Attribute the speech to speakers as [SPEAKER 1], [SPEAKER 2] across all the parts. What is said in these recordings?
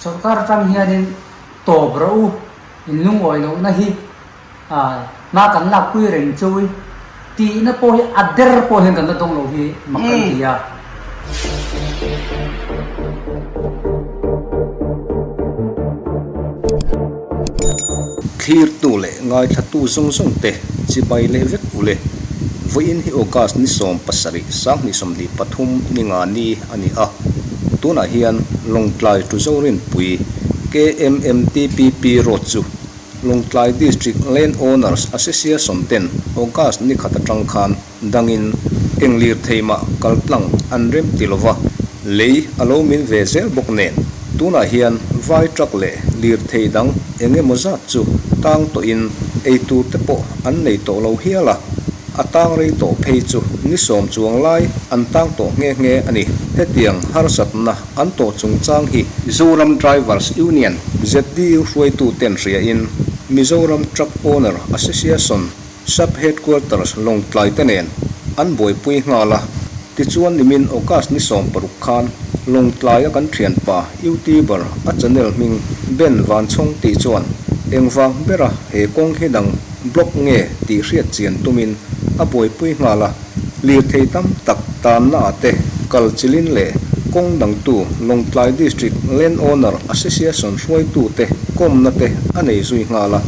[SPEAKER 1] Sorkar atang hianin tawp rawh u, in lungawi lohna hi hma kan lakpui reng chu i tihna pawh hi a der pawh hian kan la dawng lo hi mak kan ti a.
[SPEAKER 2] Thlirtu leh ngaithlatu zawng zawng te chibai leh vek u le. Vawiin hi August ni 17, 2023 ni nga ni a ni a. Tunah hian Lawngtlai Tuzorinpui KMMTPP Road chu Lawngtlai District Land Owners Association ten August ni khat atang khan dangin eng lirthei mah kaltlang an rem ti lova, lei a lo min ve zel bawk nen tunah hian vai truck leh lirthei dang eng emaw zat chu tang tawhin eitur te pawh an nei tawh lo hial a, a tang rei tawh phei chu ni sawm chuang lai an tang tawh nghe nghe a ni. Hetiang harsatna an tawh chungchang hi Zoram Drivers Union, ZDU hruaituten hriain Mizoram Truck Owner Association, Sub Headquarters Lawngtlai te nen an buaipui nghal a, tichuan nimin August ni 16 khan Lawngtlaia kan thianpa YouTuber a channel hming Ben Vanchhawng tih chuan engvang bera he kawng hi dang block nge tih hriat chian tumin a buaipui nghal a, lirthei tam tak tanna ah te kal chilin leh kawng dangtu Lawngtlai District Land Owner Association hruaitu te kawmna te a nei zui nghal a,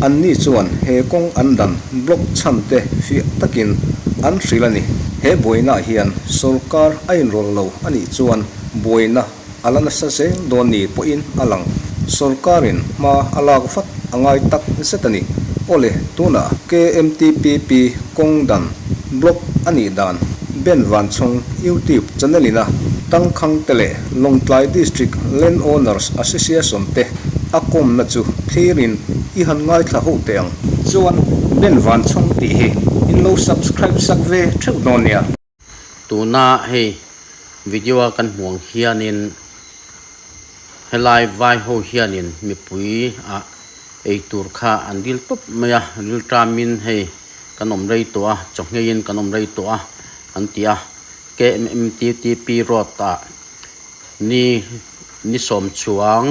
[SPEAKER 2] anni chuan he kawng an dan block chhan te fiah takin an hrilh a ni. He buainaah hian sorkar a inrawlh lo a nih chuan buaina a la nasa zel dawn ni pawhin a lang. Sorkarin hma a lak vat a ngai tak zet a ni. Awle, tunah KMTPP kawng dan block a nih dan Ben Vanchhawng YouTube channel ina Tangkhang te leh Lawngtlai District Land Owners Association te a kawmna chu thlirin i han ngaithla ho teh ang. Chuan Ben Vanchhawng tih hi in lo subscribe sak ve theuh dawn nia.
[SPEAKER 3] Tuna hei video a kan hmuh ang hianin helai vai ho hianin mipui ah eitur kha an dil tawp mai a ril tamin hei kan awm rei tawh a chaw ngheiin kan awm rei tawh a an ti a K_M_M_T_T_P road ah ni ni sawm chuang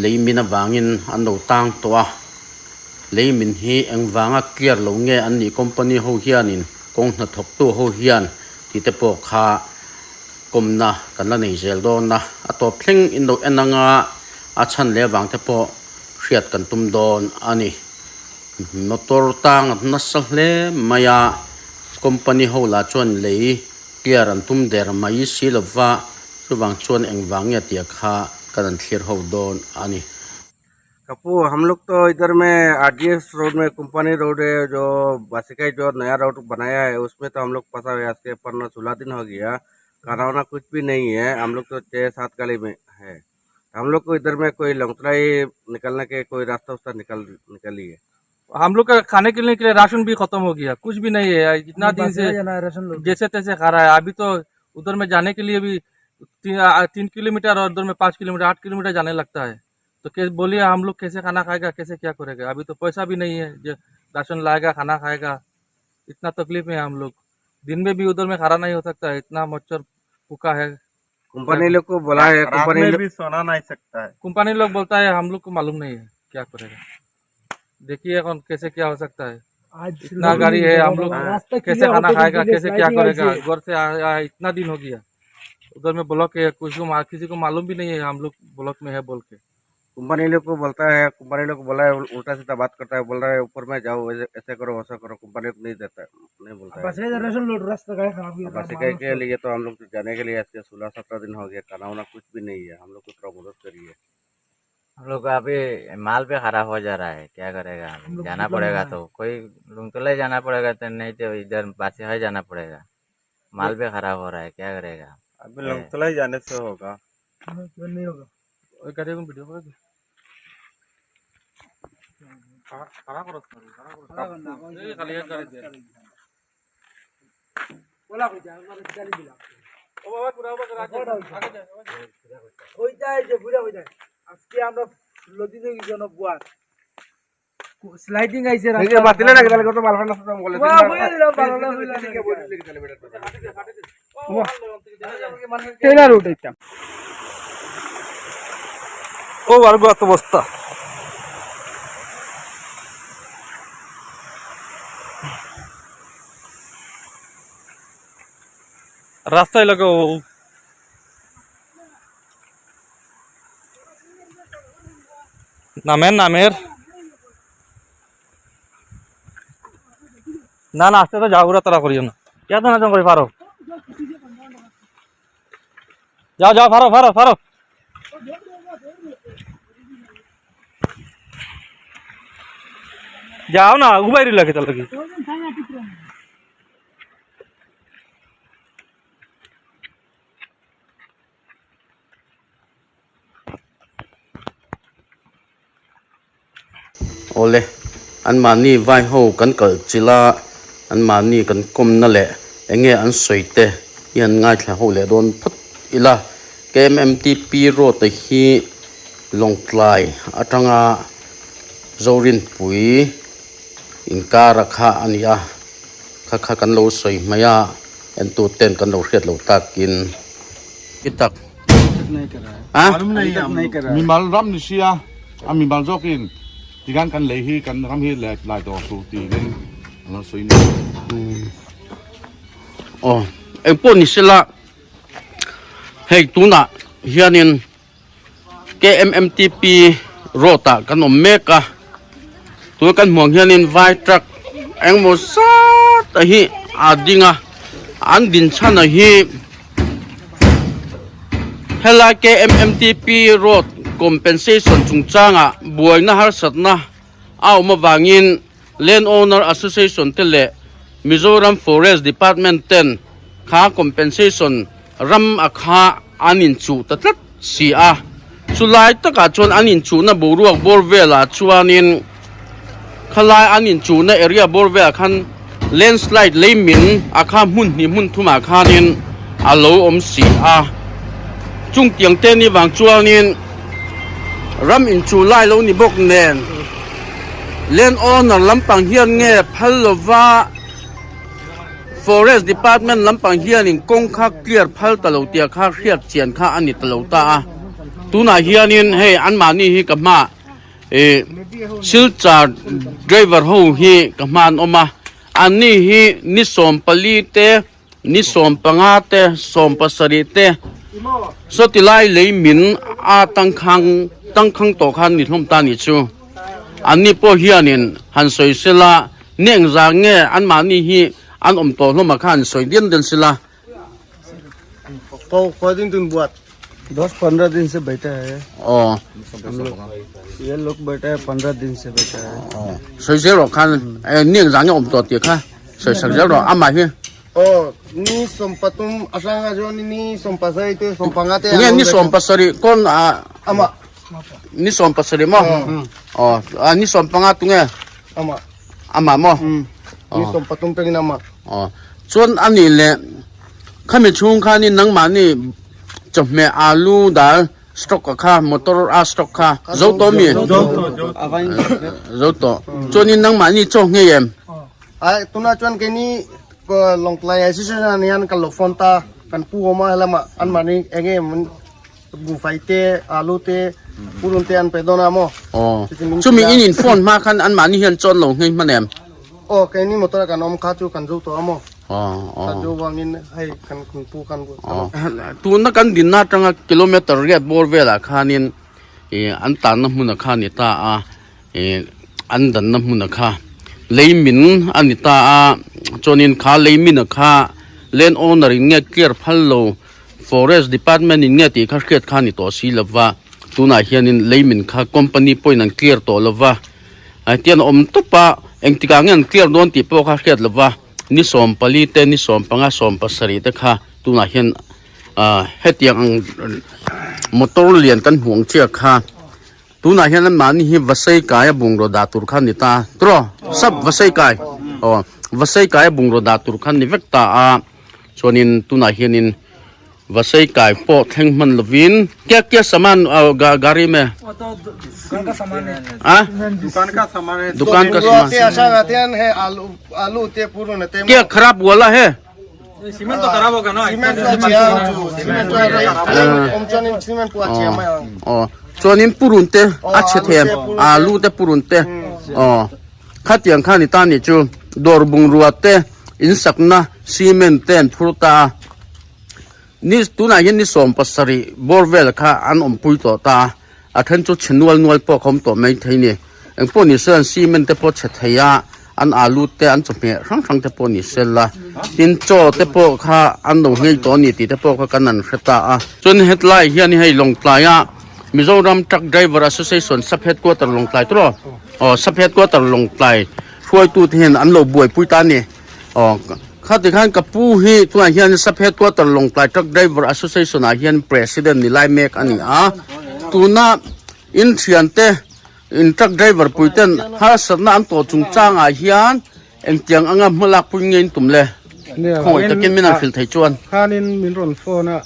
[SPEAKER 3] lei min avangin an lo tang tawh a. Lei min hi engvanga clear lo nge an nih company ho hianin kawng hnathawktu ho hian tih te pawh kha kawmna kan la nei zel dawn a, a tawp thleng in lo en anga a chhan leh avang te pawh hriat kan tum dawn a ni. Motor tang a nasa hle mai a, company ho lah chuan lei clear an tum der mai si lova chuvang chuan engvang nge tih kha kan han thlir ho dawn a ni.
[SPEAKER 4] Kapoor हम लोग तो इधर में RDS road में company road है जो बासिकाई जो नया रोड बनाया है उसमें तो हम लोग फंसा हुआ है आज के 15-16 दिन हो गया, खाना वाना कुछ भी नहीं है। हम लोग तो 6-7 गाड़ी में है। हम लोग को इधर में कोई लंगतराई निकलने के कोई रास्ता उस्ता निकली है।
[SPEAKER 5] हम लोग का खाने के लिए राशन भी खत्म हो गया, कुछ भी नहीं है। इतना दिन से जैसे तैसे खा रहा है। अभी तो उधर में जाने के लिए भी 3 किलोमीटर और उधर में 5 किलोमीटर 8 किलोमीटर जाने लगता है। तो कैसे बोलिए हम लोग कैसे खाना खाएगा, कैसे क्या करेगा। अभी तो पैसा भी नहीं है जो राशन लाएगा खाना खाएगा। इतना तकलीफ में है हम लोग। दिन में भी उधर में खाना नहीं हो सकता है, इतना मच्छर फूका है।
[SPEAKER 4] कंपनी लोग को बोला है, कंपनी
[SPEAKER 6] में भी सोना नहीं सकता है।
[SPEAKER 5] कंपनी लोग बोलता है हम लोग को मालूम नहीं है क्या करेगा। देखिए कौन कैसे क्या हो सकता है।
[SPEAKER 7] आज
[SPEAKER 5] इतना गाड़ी है, हम लोग
[SPEAKER 7] रास्ता
[SPEAKER 5] कैसे
[SPEAKER 7] क्लियर
[SPEAKER 5] खाना
[SPEAKER 7] होते
[SPEAKER 5] खाएगा,
[SPEAKER 7] दिन
[SPEAKER 5] कैसे क्या
[SPEAKER 7] स्लाइडिंग
[SPEAKER 5] करेगा।
[SPEAKER 7] आई
[SPEAKER 5] घर से आया इतना दिन हो गया, उधर में ब्लॉक है, किसी को मालूम भी नहीं है हम लोग ब्लॉक में है बोल के।
[SPEAKER 4] कंपनी लोग को बोलता है, कंपनी लोग को बोला है, उल्टा सीधा बात करता है, बोल रहा है ऊपर में जाओ, ऐसे करो वैसा करो। कंपनी लोग नहीं देता है, नहीं बोलता है।
[SPEAKER 7] बस ये राशन लोड रास्ता का खराब हो गया।
[SPEAKER 4] बासिकाई के लिए तो हम लोग तो जाने के लिए आज के 16-17 दिन हो गया, खाना वाना कुछ भी नहीं है। हम लोग को थोड़ा मदद करिए।
[SPEAKER 8] हम लोग का अभी माल पे खराब हो जा रहा है, क्या करेगा,
[SPEAKER 7] हम लोग
[SPEAKER 8] जाना
[SPEAKER 7] कितना
[SPEAKER 8] पड़ेगा
[SPEAKER 7] है?
[SPEAKER 8] तो कोई लुंगतलाई जाना पड़ेगा, तो नहीं तो इधर बासिकाई जाना पड़ेगा। माल पे खराब हो रहा है, क्या करेगा।
[SPEAKER 6] अभी लुंगतलाई जाने से होगा,
[SPEAKER 7] हाँ, क्यों नहीं होगा।
[SPEAKER 5] ওই গাড়ি এখন ভিডিও করে খালি এক গাড়ি দে। ও বাবা, ঘুরা, বাবা, আগে আগে যা,
[SPEAKER 7] ওইটাই যে বুড়া হয়ে যায়। আজকে আমরা নদীতে গেছি বুয়ার স্লাইডিং আইছে রাস্তা।
[SPEAKER 4] বাতিলে নাকি তাহলে কত মাল ফান্ডা বলে
[SPEAKER 7] বাহ, বলে দিলাম, ভালো না, বলে দিলাম। টেলার উঠাইতাম।
[SPEAKER 5] Over অবস্থা। রাস্তায় লাগে ও নামের নামের না না আস্তে আস্তে যাও তারা করিও না ইয়াতে না করে পারো যাও যাও ফারো ফারো ফারো যাও না উবাইরি লাগে তাহলে কি
[SPEAKER 3] Awle, anmahni vai ho kan kal chilh a, anmahni kan kawmna leh eng nge an sawi te hi an ngaithla ho leh dawn phawt ila. KMMTP road te hi Lawngtlai atanga Zorinpui inkara kha a ni a, kha kha kan lo sawi hmai a, entu ten kan lo hriat lo takin. Ki tak. A?
[SPEAKER 9] Mimal ram ni sia, a mimal zawkin tikhan kan lei hi kan ram hi let lai tawh suh tiin an lo sawi ni.
[SPEAKER 3] Aw, engpawh ni sela hei tunah hianin KMMTP road ah kan awm mek a, tuna kan hmuh ang hianin vai truck engemaw zat a hi a ding a, an din chhan a hi helai KMMTP road compensation chungchangah buaina harsatna a awm avangin Land Owner Association te leh Mizoram Forest Department ten kha compensation ram a kha an inchuh ta tlat si a. Chulai takah chuan an inchuhna boruak bawr velah chuanin khalai an inchuhna area bawr velah khan landslide lei min a kha hmun hnih hmun thumah khanin a lo awm si a. Chung tiang te ni vang chuanin ram inchuh lai lo ni bawk nen. Land owner lampang hian nge phal lova Forest Department lampang hianin kawng kha clear phal ta lo tia kha hriat chian kha a ni ta lo ta a. Tunah hianin hei anmahni hi ka hma ih Silchar driver ho hi ka hma an awm a, anni hi ni 14 te Ni 15 te, 17 te, sawti lai lei min a tangkhang tangkhang tawh khan ni hlawm ta ni chu. Anni pawh hianin han sawi sela, ni engzah nge anmahni hi an awm tawh hlawm ah khan han sawi dian dian sela.
[SPEAKER 4] दस पंद्रह दिन से बैठा है
[SPEAKER 3] Aw.
[SPEAKER 4] ये लोग बैठा है पंद्रह दिन से बैठा है
[SPEAKER 3] Aw. Sawi zel rawh khan ni engzah nge awm tawh tih kha sawi sak zel rawh amah hi.
[SPEAKER 4] Aw ni sawmpathum atanga chuan ni sawmpasarih te sawmpanga te
[SPEAKER 3] Nge ni 70 kawn ah
[SPEAKER 4] ama
[SPEAKER 3] ni 70 maw? Aw ni 15 tunge?
[SPEAKER 4] Ama
[SPEAKER 3] Amah maw?
[SPEAKER 4] Ni 30 tangin ama.
[SPEAKER 3] Aw chuan a nih leh khami chhung khanin nangmahni chawhmeh alu dal stock a kha motor a stock kha zo tawh mi? Zo tawh. Chuanin nangmahni chaw nghei em?
[SPEAKER 4] Ai tuna chuan keini Lawngtlai association hian kan lo phone ta kan pu awm a helama anmahni eng nge min buhfai te alu te purun te an pe dawn a maw.
[SPEAKER 3] Aw chumi in in phone hma khan anmahni hian chawn lo nghei hman em?
[SPEAKER 4] Aw keini motor a kan awm kha chu kan zo tawh a maw.
[SPEAKER 3] Aw aw.
[SPEAKER 4] Kan zo vangin hei kan pu kan.
[SPEAKER 3] Aw tuna kan dinna atanga kilometer riat bawr velah khanin ih an tanna hmunah khan ni ta a. Ih an danna hmun a kha lei min a ni ta a chuanin kha lei min a kha land owner in nge clear phal lo forest department in nge tih kha hriat kha a ni tawh si lova tunah hianin lei min kha company pawhin an clear tawh lova tian a awm tawp a engtikah nge an clear dawn tih pawh kha hriat lova ni 14 te ni 15 17 te kha tunah hian ah hetiang ang motor lian kan hmuh ang chiah kha. Tunah hian anmahni hi Vasei kaia bungraw dah tur kha ni ta tawh sap Vasei kai aw Vasei kaia bungraw dah tur kha ni vek ta a chuanin tunah hianin Vasei kai pawh thleng hman lovin kia kia saman gari me a dukan ka saman kia kharap wala he.
[SPEAKER 5] Cement तो खराब होगा ना
[SPEAKER 4] cement तो अच्छा cement तो ओम चोन cement को अच्छा मैं
[SPEAKER 3] Aw. Chuanin purun te a chhe thei em? Alu te purun te aw khatiang kha ni ta nih chu dawr bungrua te insakna cement te an phur ta a ni tunah hian ni 17 bawr vel kha an awmpui tawh ta a a then chu chhe nual nual pawh kha awm tawh mai thei ni engpawh ni se an cement te pawh chhe thei a an alu te an chawhmeh hrang hrang te pawh ni sel la tin chaw te pawh kha an lo nghei tawh a ni tih te pawh kha kan han hre ta a chuan hetlai hian hei Lawngtlai a Mizoram Truck Driver Association sub headquarter Lawngtlai tawh aw sub headquarter Lawngtlai hruaitu te hian an lo buaipui ta a ni aw khati khan ka pu hi tunah hian sub headquarter Lawngtlai Truck Driver Association ah hian president ni lai mek a ni a tuna in thiante In truck driver pui ten harsatna an tawh chungchang ah hian engtiang anga hma lak pui nge in tum le? Khawngaih takin min han hrilh thei chuan.
[SPEAKER 10] Khanin min rawn phone a,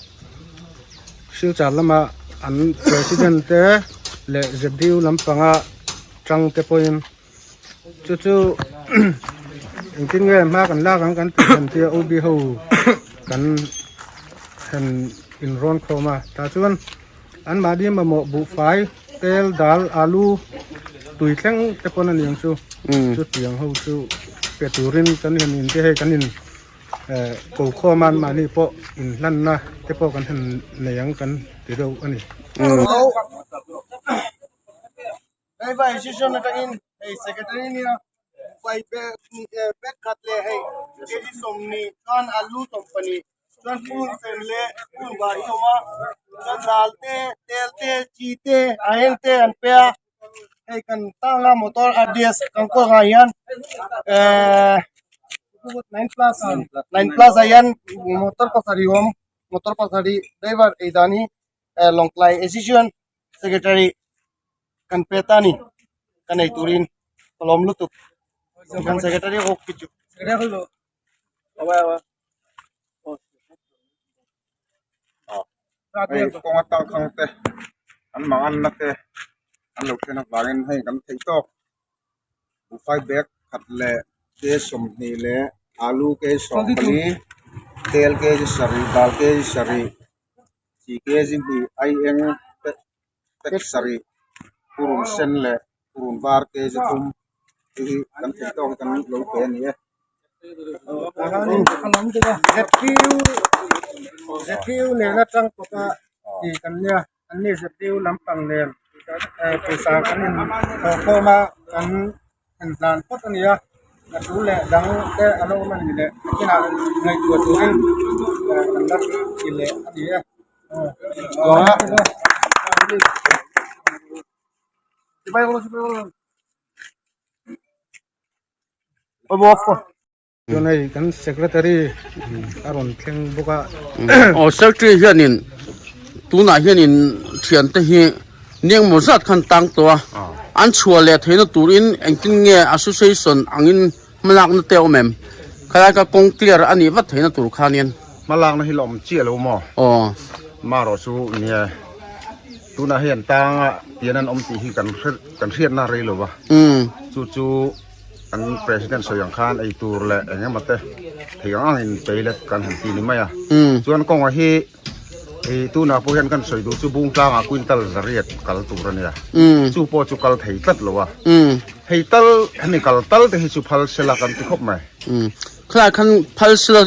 [SPEAKER 10] Silchar lama an president te leh ZDU lampanga tang te pawhin chu chu engtin nge hma kan lak ang kan tih han tia OB ho kan han inrawn khawm a, tah chuan Anmahni mamawh buhfai, tel, dal, alu, tui thleng te pawn a niang chu. Chutiang ho chu pe turin kan han in te hei kan in ko khawm a anmahni pawh inhlanna te pawh kan han nei ang kan ti deuh a ni.
[SPEAKER 11] Driver association atangin hei secretary nia buhfai bag khat leh hei kg 20 chuan alu 20 chuan phul sen leh phul var hi a awm a chuan dal te tel te chi te a heng te an pe a hei kan tanga motor rds kan kuak ah hian ehh nine plus ah hian motor pasarih a awm motor pasarih driver ei dan hi Lawngtlai association secretary kan pe ta a ni ka nei turin ka lawm lutuk kan secretary ho khi chu.
[SPEAKER 6] Hei kawng atang khang te an mang anna te an lo thlen avangin hei kan theih tawk buhfai bag khat leh ke 20 leh alu ke 14 tel kg 7 dal kg 7 chi kg 2 ai eng pack 7 purun sen leh purun var kg 3 hei hi kan theih tawk hi kan lo pe a ni e.
[SPEAKER 10] ZPU nen atang kawta tih kan nia an ni ZPU lampang nen pawisa kan in thawh khawm a kan inhlan phawt a ni a a tul leh dang te a lo awm a ni leh nakinah ngaihtuah turin kan la ti leh a ni e. Chuan hei kan secretary a rawn thleng bawk a.
[SPEAKER 3] Aw secretary hianin tunah hianin thiante hi neng maw zat khan tang tawh a an chhuah leh theihna turin engtin nge association angin hmalakna te a awm em khalai kha kawng clear a nih vat theihna tur khanin.
[SPEAKER 9] Hmalakna hi la awm chiah lo maw?
[SPEAKER 3] Aw.
[SPEAKER 9] Marawh chu nia tunah hian tanga tian an awm tih hi kan hre kan hriatna rei lo va chu chu Kan president sawi ang khan ei tur leh eng emaw te thei ang angin pei let kan han ti ni mai a. Chuan kawnga hi i tunah pawh hian kan sawi duh chu Bungtlangah quintal zariat kal tur a nia. Chu pawh chu kal thei tlat lo a. Hei tal hemi kal tal te hi chu phal sela kan ti khawp mai.
[SPEAKER 3] Khalai khan phal sela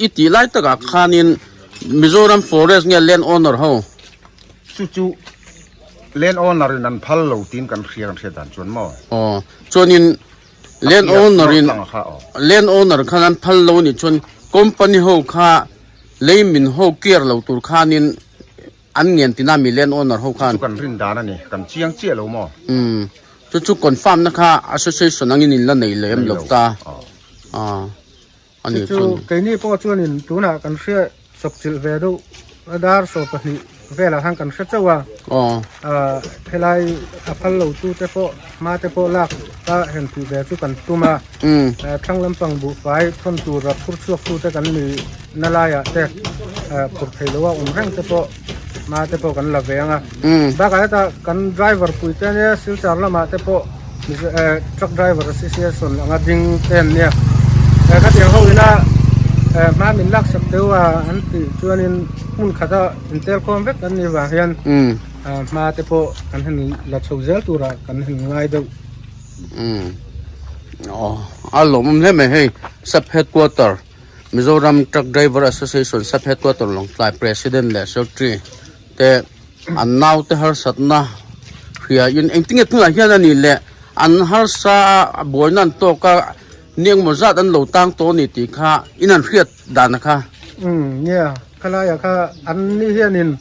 [SPEAKER 3] i tih lai takah khanin Mizoram Forest nge Land Owner ho?
[SPEAKER 9] Chu chu Land owner in an phal lo tiin kan hria kan hriat dan chuan maw?
[SPEAKER 3] Aw, chuanin land owner in land owner khan an phal lo anih chuan company ho kha lei min ho clear lo tur khanin an ngen tina mi land owner ho khan.
[SPEAKER 9] Chu kan rin dan a ni, kan chiang chiah lo maw?
[SPEAKER 3] Umm, chu chu confirm na kha association angin in la nei lem lo ta. Aw. A
[SPEAKER 10] Chu chu keini pawh chuanin tunah kan hria chawp chilh ve deuh a dar 12 velah khan kan hre chauh a helai a phal lo tu te pawh hma te pawh lak a hen tih ve chu kan tum a thlang lampang buhfai thawn tur a phur chhuak tu te kan ni na laiah te phur thei lo a awm reng te pawh hma te pawh kan la ve ang a bakah hetah kan driver pui te ania Silchar lamah te pawh truck driver association anga ding te an nia khatiang ho ina hma min laksak deuh a an tih chuanin hmun khata intel khawm vek an nih vang hian. hma te pawh kan han la chho zel turah kan han ngai deuh.
[SPEAKER 3] Umm aw a lawmawm hle mai hei sub headquarter Mizoram Truck Driver Association sub headquarter Lawngtlai president leh secretary te an naute harsatna hria in engtin nge tunah hian a nih leh an harsa a buaina an tawk a ni engmaw zat an lo tang tawh a ni tih kha in an hriat dan a kha.
[SPEAKER 10] Umm nia khalaiah kha an ni hianin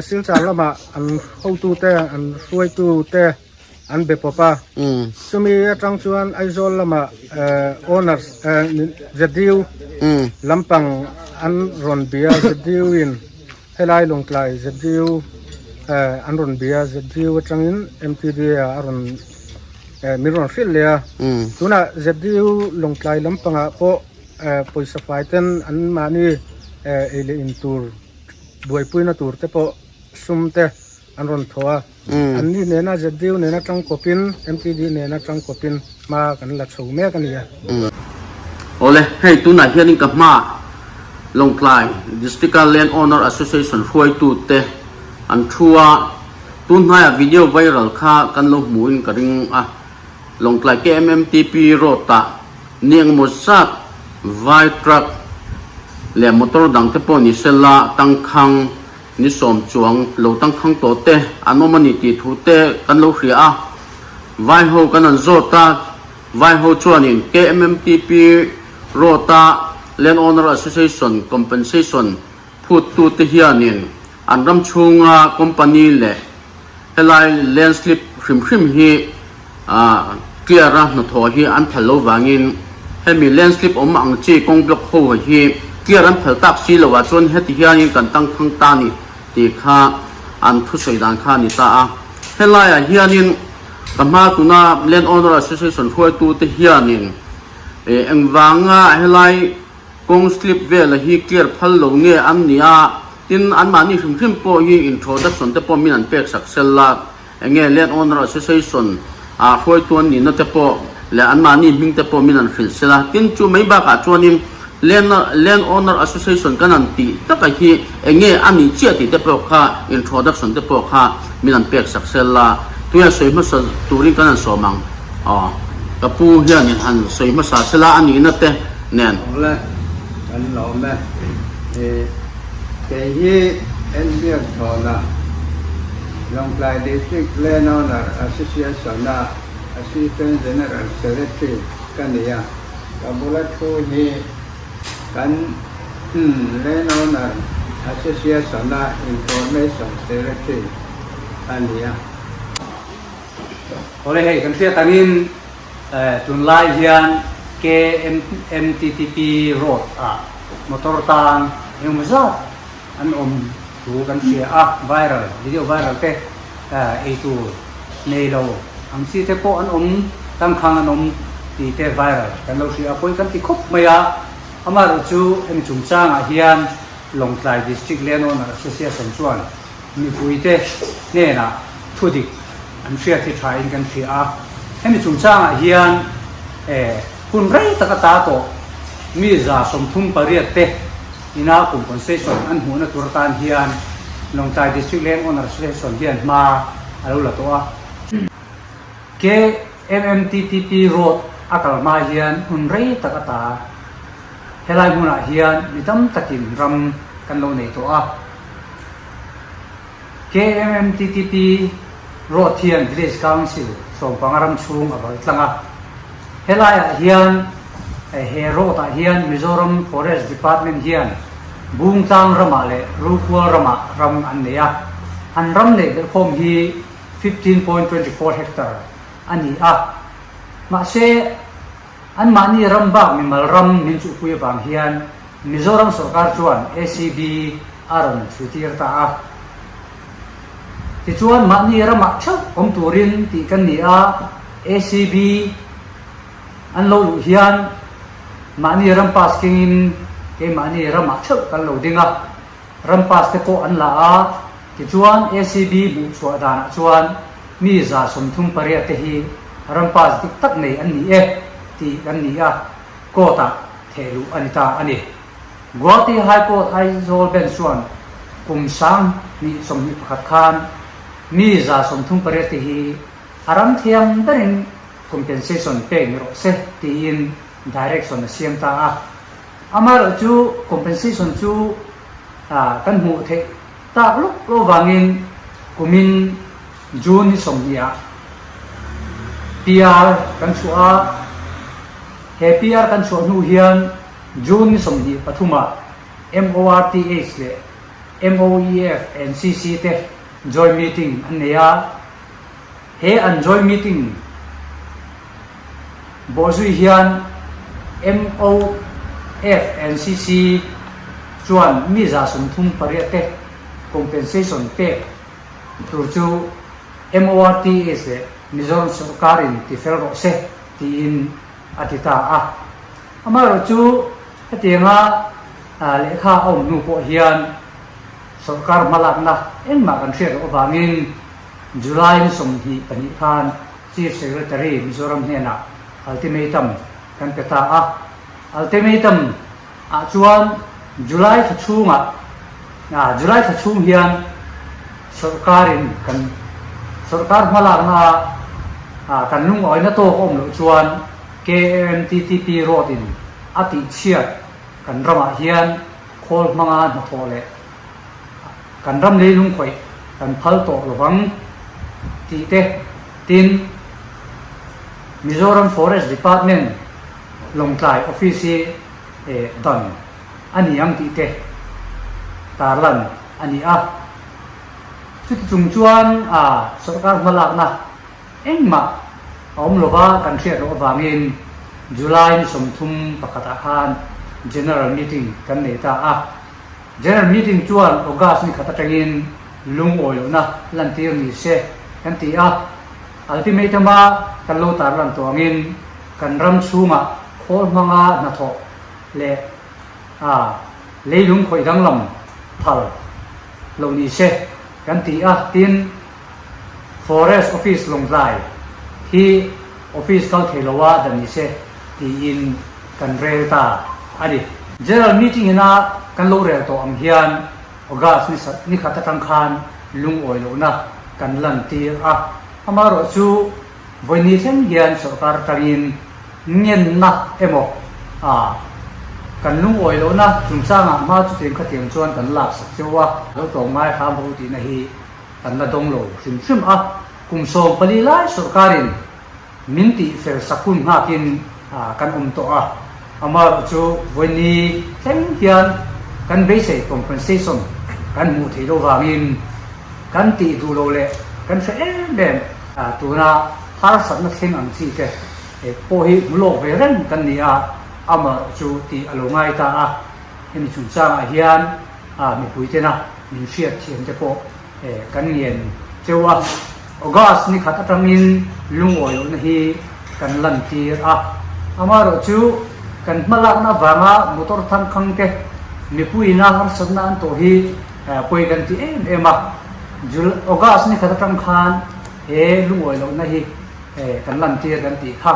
[SPEAKER 10] Silchar lamah an hotute an hruaitute an be pawp a chumi atang chuan Aizawl lamah owners ZDU lampang an rawn bia ZDU in helai Lawngtlai ZDU an rawn bia ZDU atangin M_T_D_A a rawn min rawn hrilh leh a tunah ZDU Lawngtlai lampangah pawh pawisa fai ten an mahni ei leh in tur buaipuina tur te pawh sum te an rawn thaw a. An ni nena ZDU nena tangkawpin MTD nena tangkawpin hma kan la chho mek a ni a.
[SPEAKER 3] Awle, hei tunah hianin ka hmaah Lawngtlai District-a Land Owner Association hruaitute an thu a, tun hnaiah video viral kha kan lo hmuhin ka ring a, Lawngtlai KMMTP road-ah ni engemaw zat vai truck leh motor dangte pawh ni sela tangkhang Ni sawm chuang lo tangkhang tawh te an awm a ni tih thu te kan lo hria a, vai ho kan an zawt a, vai ho chuanin KMMTP road a Land Owner Association compensation phut tu te hianin an ram chhunga company leh helai land slip hrim hrim hi clear a hnathawh hi an phal lo vangin hemi land slip awm ang chi kawng block ho hi clear an phal tak si lo ah chuan heti hianin kan tangkhang ta ni tih kha an thusawi dan kha a ni ta a. Helaiah hianin ka hma tuna Land Owner Association hruaitute hianin engvanga helai kawng slip vela hi clear phal lo nge an ni a, tin anmahni hrim hrim pawh hi introduction te pawh min an pek sak sel a. Enge Land Owner Association ah hruaitu an nihna te pawh leh anmahni hming te pawh min an hrilh sel a. Tin, chu mai bakah chuanin Land Land Owner Association kan han tih taka hi enge a nih chiah tih te pawh kha introduction te pawh kha min an pek sak sel a. Tuia sawi hmasa turin kan han sawm ang. Aw, ka pu hianin han sawi hmasa sela a nihna te nen.
[SPEAKER 12] Awle, kan lawm e. Kei hi Enbiak Chhawna, Lawngtlai District Land Owner Association-a Assistant General Secretary ka ni a. Ka bula thu hi kan Land Owner Association-a Information Secretary a ni a.
[SPEAKER 1] Awle hei kan hriat angin tunlai hian KMMTTP road ah motor tang engemaw zat an awm thu kan hria a, viral video viral te ei tur nei lo ang chi te pawh an awm tangkhang an awm tih te viral kan lo hria a, pawi kan ti khawp mai a, amaherawh chu hemi chungchangah hian Lawngtlai District Land Owner Association chuan mipui te hnenah thu dik an hriat hi tha in kan hria a, hemi chungchangah hian hun rei tak ata tawh mi 138 te ina compensation an hmuhna tur atan hian Lawngtlai District Land Owner Association hian hma a lo la tawh a. KMMTTP Road a kal hma hian hun rei tak ata helai hmunah hian mi tam takin ram kan lo nei tawh a. KMMTTP Road hian Village Council sawmpanga ram chhung a bal tlang a. Helaiah hian he road ah hian Mizoram Forest Department hian Bungtlang ramah leh Rukual ramah ram an nei a. An ram neih belhkhawm hi 15.24 hectare a ni a. Mahse, anmahni ram bak mimal ram min chuhpui avang hian Mizoram sawrkar chuan ACB a rawn chhuitir ta a. Tichuan mahni ramah theuh awm turin tih kan ni a, ACB an lo luh hian mahni ram pass kengin keimahni ramah theuh kan lo ding a, ram pass te pawh an la a, tichuan ACB hmuhchhuah danah chuan mi 38 te hi ram pass dik tak nei an ni e tih kan ni a, court-ah thehluh a ni ta a ni. Guwahati High Court Aizawl Bench chuan kum 2021 khan. Mi 38 te hi a ram thiang berin compensation pek ni rawh se tiin direction a siam ta a. Amaherawh chu compensation chu kan hmuh theih tak lawk lo vangin kumin June ni 20 ah PR kan chhuah a, he PR kan chhuah hnu hian June ni 23 ah MORTH leh MOEF NCC te joint meeting an nei a, he an joint meeting bawhzui hian MOF NCC chuan mi 38 te compensation pek tur chu MORTH leh Mizoram sawrkarin tifel rawh se tiin a ti ta a. Amaherawhchu hetianga lehkha a awm hnu pawh hian sawrkar hmalakna engmah kan hriat loh avangin July ni 22 khan Chief Secretary Mizoram hnenah ultimatum kan pe ta a. Ultimatum ah chuan July thla chhungah July thla chhung hian sawrkarin kan sawrkar hmalakna ah kan lungawina tawk a awm loh chuan KMTTP road in a tihchhiat kan ramah hian khawl hmanga hnathawh leh kan ram leilung khawih kan phal tawh lovang tih te tin Mizoram Forest Department Lawngtlai Office hi dan a ni ang tih te tarlan a ni a. Chuti chung chuan sawrkar hmalakna Engmah a awm lova kan hriat loh avangin July ni 31 ah khan General Meeting kan nei ta a. General Meeting chuan August ni khat atangin lungawi lohna lantir ni se kan ti a. Ultimatum a kan lo tarlan tawh angin kan ram chhungah khawl hmanga hnathawh leh a leilung khawih danglam phal lo ni se kan ti a. Tin, Forest Office Lawngtlai hi office kal thei lo a dan ni se tiin kan rel ta a ni. General Meeting ina kan lo rel tawh ang hian August ni ni khat atang khan lungawi lohna kan lan tir a, amaherawh chu vawi ni thleng hian sawrkar atangin ngenna emaw a kan lungawi lohna chungchangah hma chutiang khatiang chuan kan laksak cheu a, lo tlawm ngai hram ro tihna hi Kan la dawng lo hrim hrim a, kum 14 lai sawrkarin min tih fel sak hun nghakin kan awm tawh a, amaherawh chu vawiini thleng hian kan beisei compensation kan hmuh theih loh vangin kan tih duh loh leh kan hre em em tuna harsatna thleng ang chi te pawh hi hmu lawk ve reng kan ni a, amaherawh chu tih a lo ngai ta a, hemi chungchangah hian mipui tena min hriat thiam te pawh kan ngen cheu a. August ni khat atangin lungawi lohna hi kan lantir a. Amaherawh chu kan hmalakna avanga motor thangkhang te mipuiina harsatna an tawh hi pawi kan ti em em a. August ni khat atang khan he lungawi lohna hi kan lantir kan tih kha.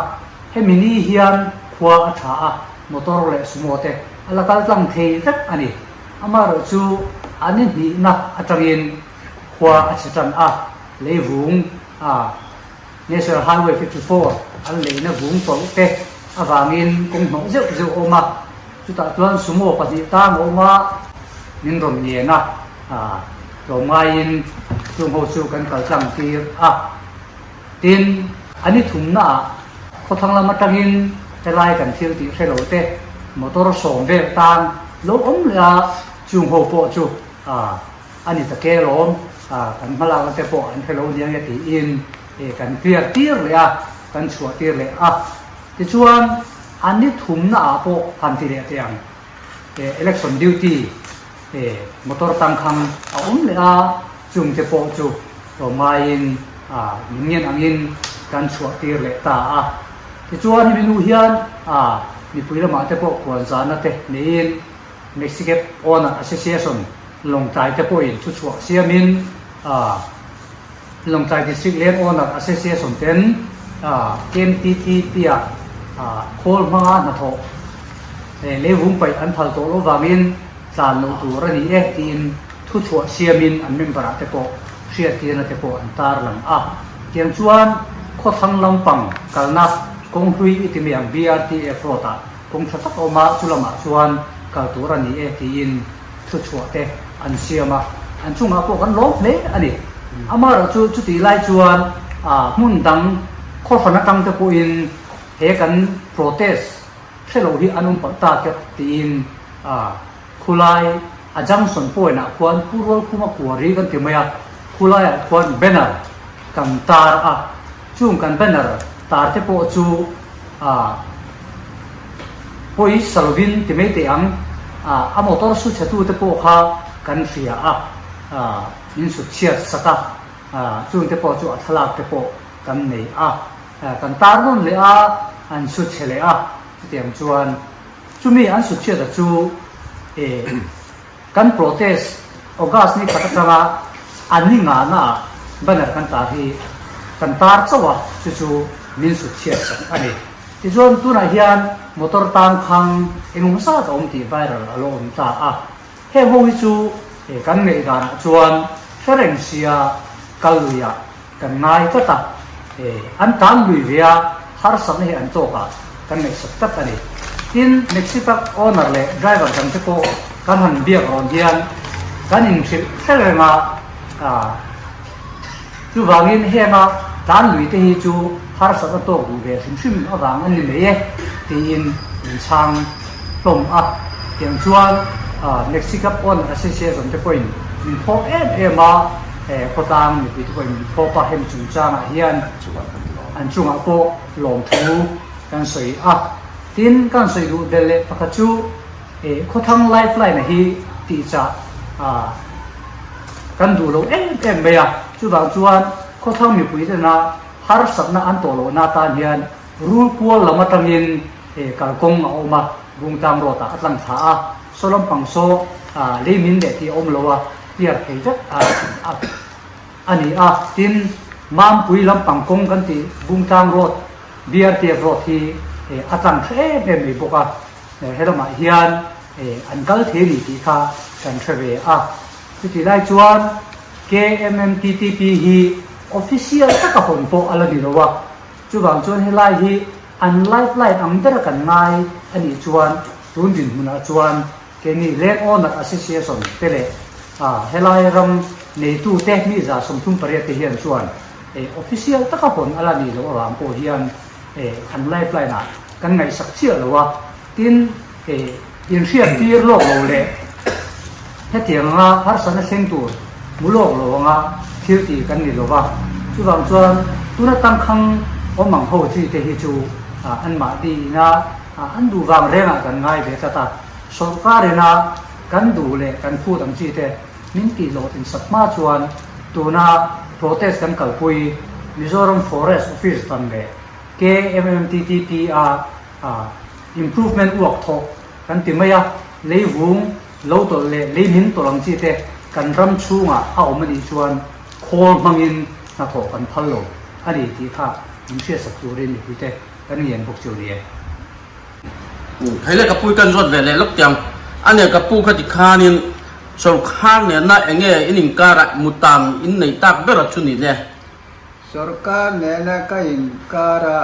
[SPEAKER 1] Hemi ni hian khua a tha a, motor leh sumo te a la kal tlang thei vek a ni. Amaherawh chu a ni hnihna atangin khua a chhe tan a, lei vung a National Highway 54 an leina vung tawlh te avangin kawng hnawh zeuh zeuh a awm a, chutah chuan sumo pahnih tang a awm a, min rawn ngen a, tlawmngaiin chung ho chu kan kal tlang tir a. Tin, a ni thumnaah khawthlang lam atangin helai kan thil tih hre lo te motor sawm vel tan lo awm leh a, chung ho pawh chu a ni ta ke lawm, kan hmalakna te pawh an hre lo nia nge tiin kan clear tir leh a, kan chhuah tir leh a. Tichuan, a ni thumnaah pawh han ti leh teh ang, election duty motor tangkhang a awm leh a, Chungte pawh chu tlawmngaiin min ngen angin kan chhuah tir leh ta a. Tichuan hemi nu hian mipui lamah te pawh puan zahna te neiin Mexicab Owner Association Lawngtlai te pawhin thu chhuah siamin Lawngtlai District Land Owner Association ten KMTTP-ah khawl hmanga hnathawh leivung paih an phal tawh loh vangin tlan loh tur a ni e tiin Thuchhuah siamin an member-ah te pawh. hriattirna te pawh an tarlang a. Tiang chuan khawthlang lampang kalna kawng hlui i ti mai ang BRTF road ah kawng tha tak a awm a, chu lamah chuan kal tur a ni e tiin thuchhuah te an siam a, an chungah pawh kan lawm hle a ni. Amaherawhchu chutih lai chuan hmun dang khawhran atang te pawhin he kan protest hre lo hi an awm palh ta tep tiin khulai a junction point ah khuan Pu Rualkhuma Kuari kan ti mai a, khulai ah khuan banner kan tar a, chung kan banner tar te pawh chu pawi sa lovin ti mai teh ang, a motor su chhe tu te pawh kha kan hria a, min sut chhiat sak a, chung te pawh chu a thlalak te pawh kan nei a. Kan tar nawn leh a, an su chhe leh a, chutiang chuan chumi an su chhiata chu kan protest August ni khat atanga a ni ngana ah banner kan tar hi kan tar chauh a, chu chu min su chhiat sak a ni. Tichuan tunah hian motor tang khang engemaw zat a awm tih viral a lo awm ta a, heng ho hi chu kan ngaihdanah chuan hre reng sia kal luiah Kan ngai tlat a, an tan lui ve a, harsatna hi an tawk a, kan ngaihsak tlat a ni. Tin, Mexipac owner leh driver dang te pawh kan han biak rawn hian kan inhrilh hre reng a, chuvangin henga tan lui te hi chu harsatna tawk duh ve hrim hrim avang an ni mai e tiin min chhang hlawm a. Tiang chuan Mexicup owner association te pawhin min phawk em em a, He khawtlang mipui te pawhin min phawp a, hemi chungchangah hian an chungah pawh lawmthu kan sawi a. Tin, kan sawi duh belh leh pakhat chu khawthang lifeline a hi tihchah kan duh lo em em mai a. Chuvang chuan khawthlang mipui tena harsatna an tawh lohna atan hian rul kual lam atangin kalkawng a awm a, Bungtlang road ah a tlang thla a, saw lampang saw leimin leh tih a awm lo a. Clear thei vek a ni a, tin Mampui lampang kawng kan tih Bungtlang Road, BRTF Road hi a tlang tha em em mai bawk a, he lamah hian an kal thei a ni tih kha kan hre ve a. Chutih lai chuan KMMTTP hi official taka hawn pawh a la ni lo a, chuvang chuan helai hi an lifeline ang bera kan ngai a nih chuan tun dinhmunah chuan Keini Land Owner Association te leh helai ram neitute mi 38 te hian chuan official taka hawn a la nih loh avang pawh hian an lifeline ah kan ngaihsak chiah lo a, tin inhriat tir lawk lo leh hetiang anga harsatna thleng tur hmu lawk lo anga thil tih kan ni lo va, chuvang chuan tuna tangkhang awm ang ho chi te hi chu anmahni ina an duh vang rengah kan ngai ve tlat a. Sawrkar ina kan duh leh kan phut ang chi te min tih loh tin sak hma chuan tuna protest kan kalpui Mizoram Forest Office dan leh KMMTTP a improvement uak thawh kan ti mai a, leivung lo tawlh leh lei min tawlh ang chi te kan ram chhungah a awm a nih chuan khawl hmangin hnathawh kan phal lo a ni tih kha min hriatsak turin mipuite kan ngen bawk chu a ni e.
[SPEAKER 3] Hei le ka pu kan zawt ve leh lawk tiang a nia ka pu kha ti khanin sawrkhar nena enge in inkar ah mutam in nei tak ber a chu ni le.
[SPEAKER 12] Sawrkar nena ka inkar a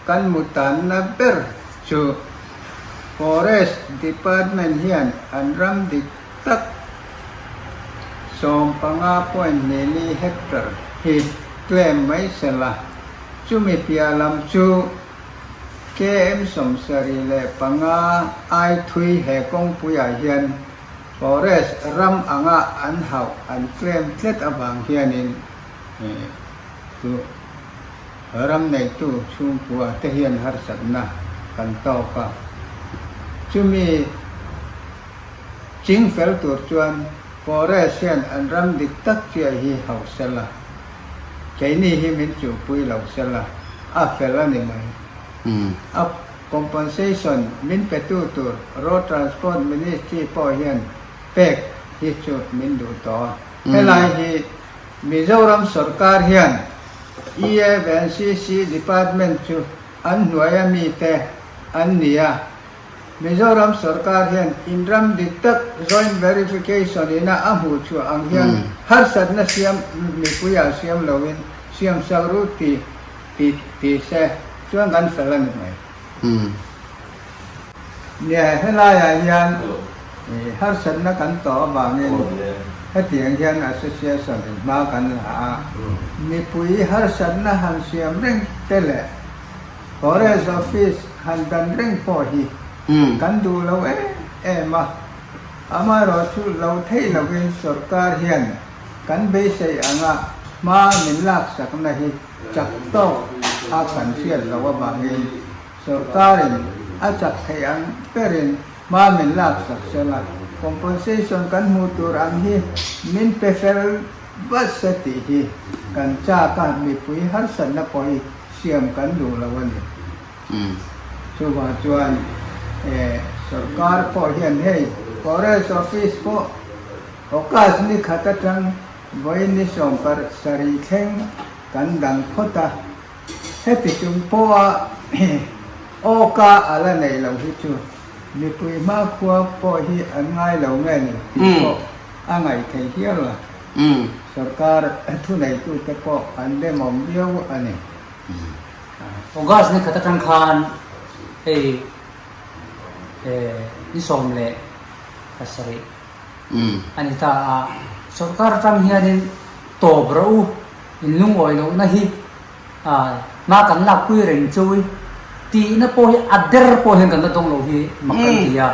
[SPEAKER 12] kan mutanna ber chu Forest Department hian an ram dik tak 15.24 hectare hi claim mai sela chumi piah lam chu KM 75 ai thui he kawngpuiah hian Forest ram anga an hauh an claim tlet avang hianin chu ram neitu chhungkua te hian harsatna kan tawk a. Chumi ching fel tur chuan Forest hian an ram dik tak chiah hi hauh sela. Keini hi min chuhpui lo sela, a fel a ni mai. A compensation min petu tur Road Transport Ministry pawh hian pek hi chu min duh tawh a. Helai hi Mizoram sorkar hian EAVNCC department chu an hnuaia mite an ni a. Mizoram sorkar hian inram dik tak joint verification ina a hmuh chhuah ang hian harsatna siam mipuiah siam loin siam sak ru ti ti ti se chuan kan fel a ni mai. Nia helaiah hian harsatna kan tawh avangin hetiang hian association in hma kan la a, mipui harsatna han siam reng te leh Forest office han dan reng pawh hi kan duh lo em em a, amaherawhchu lo theih lovin sorkar hian kan beisei anga hma min laksakna hi chak tawk a kan hriat loh avangin sorkarin a chak theih ang berin hma min laksak sela, compensation kan hmuh tur ang hi min pe fel vat se tih hi kan chak a, mipui harsatna pawh hi siam kan duh lo a ni. Chuvang chuan sorkar pawh hian hei Forest Office pawh August ni khat atang vawiin ni 17 thleng kan dang phawt a, heti chung pawha awka a la neih loh hi chu mipui hmakhua pawh hi an ngai lo nge ni tih pawh a ngaih theih hial a. Sorkar thuneitute pawh an demawm viau a ni.
[SPEAKER 1] August ni khat atang khan hei ni 17 a ni ta a, sorkar atang hianin tawp rawh u, in lungawi lohna hi hma kan lakpui reng chu i tihna pawh hi a ber pawh hian kan la dawng lo hi mak kan ti a.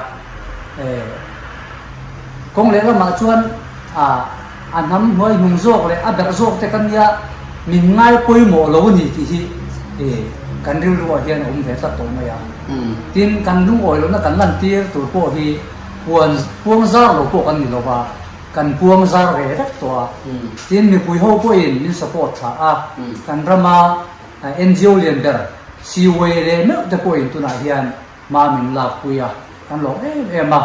[SPEAKER 1] Kawng leh lamah chuan a hnam hnuai hnung zawk leh a berh zawk te kan nia min ngai pawimawh lo a ni tih hi kan rilruah hian a awm ve tlat tawh mai a. Tin, kan lungawi lohna kan lantir tur pawh hi puan puang zar lo pawh kan ni lo va. Kan puang zar ve vek tawh a, tin mipui ho pawhin min support tha a, kan rama NGO lian ber Siwei leh meuh te pawhin tunah hian hma min lak pui a, kan lawm em em a,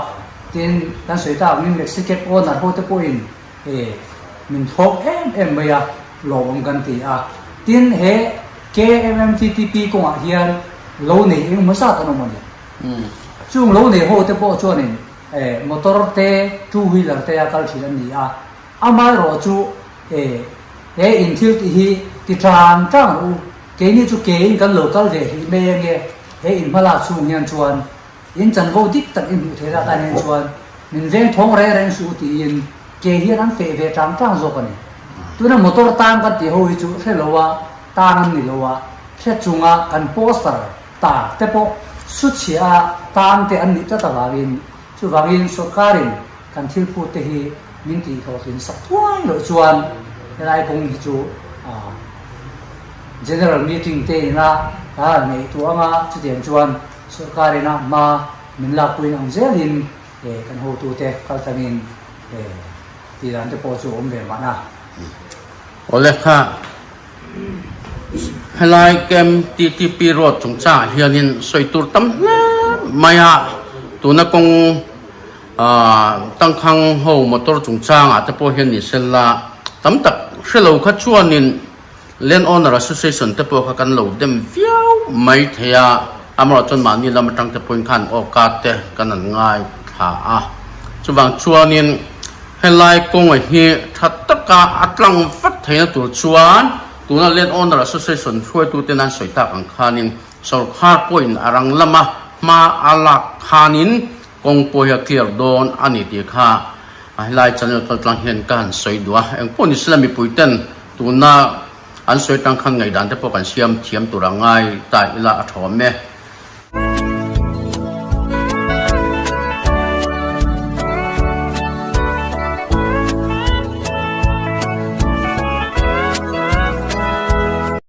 [SPEAKER 1] tin kan sawi tak angin Mexican owner ho te pawhin min thlawp em em mai a, lawmawm kan ti a, tin he KMMTTP kawngah hian lo nei engemaw zat an awm a ni, chung lo nei ho te pawh chuanin Eh, motor te, two wheeler te a kal thin an ni a, amaherawh chu eh, he in thil tih hi ti tang tang rawh u, keini chu ke in kan lo kal ve hlih mai ange, he in hmalak chhung hian chuan in chanvo dik tak in hmuh theih lak an hian chuan min veng thawng reng reng suh u tiin ke hian an feh ve tang tang zawk a ni. Tuna motor tang kan tih ho hi chu hre lo a tang an ni lo a, hre chunga kan poster Ta te pawh suchhia a tang te an nih tlat avangin chuvangin sorkarin kan thil phut te hi min tih hlawhtlin sak thuai loh chuan helai kawng hi chu General meeting te ina a neih tuah anga chutiang chuan sorkarin a hma min lakpuiin ang zelin kan hotute kal tlangin tih dan te pawh chu a awm ve mahna.
[SPEAKER 3] Awle kha. Helai camp TTP road chungchangah hianin sawi tur tam hle mai a, tuna kawng ahh tangkhang ho motor chungchangah te pawh hian ni sela tam tak hre lo kha chuanin Land Owner Association te pawh kha kan lo dem viau mai thei a, amaherawhchu chuan mahni lam atang te pawhin khan awka te kan han ngai thla a, chuvang chuanin. Helai kawnga hi tha taka a tlang vat theihna tur chuan tuna Land Owner Association hruaituten an sawi tak ang khanin sorkar pawhin a rang lama hma a lak khanin kawng pawh hi a clear dawn a ni tih kha helai channel kal tlang hian ka han sawi duh a. Engpawh ni sela mipuiten tuna an sawi tang khan ngaihdan te pawh kan siam thiam tur a ngai ta ila a tha awm e.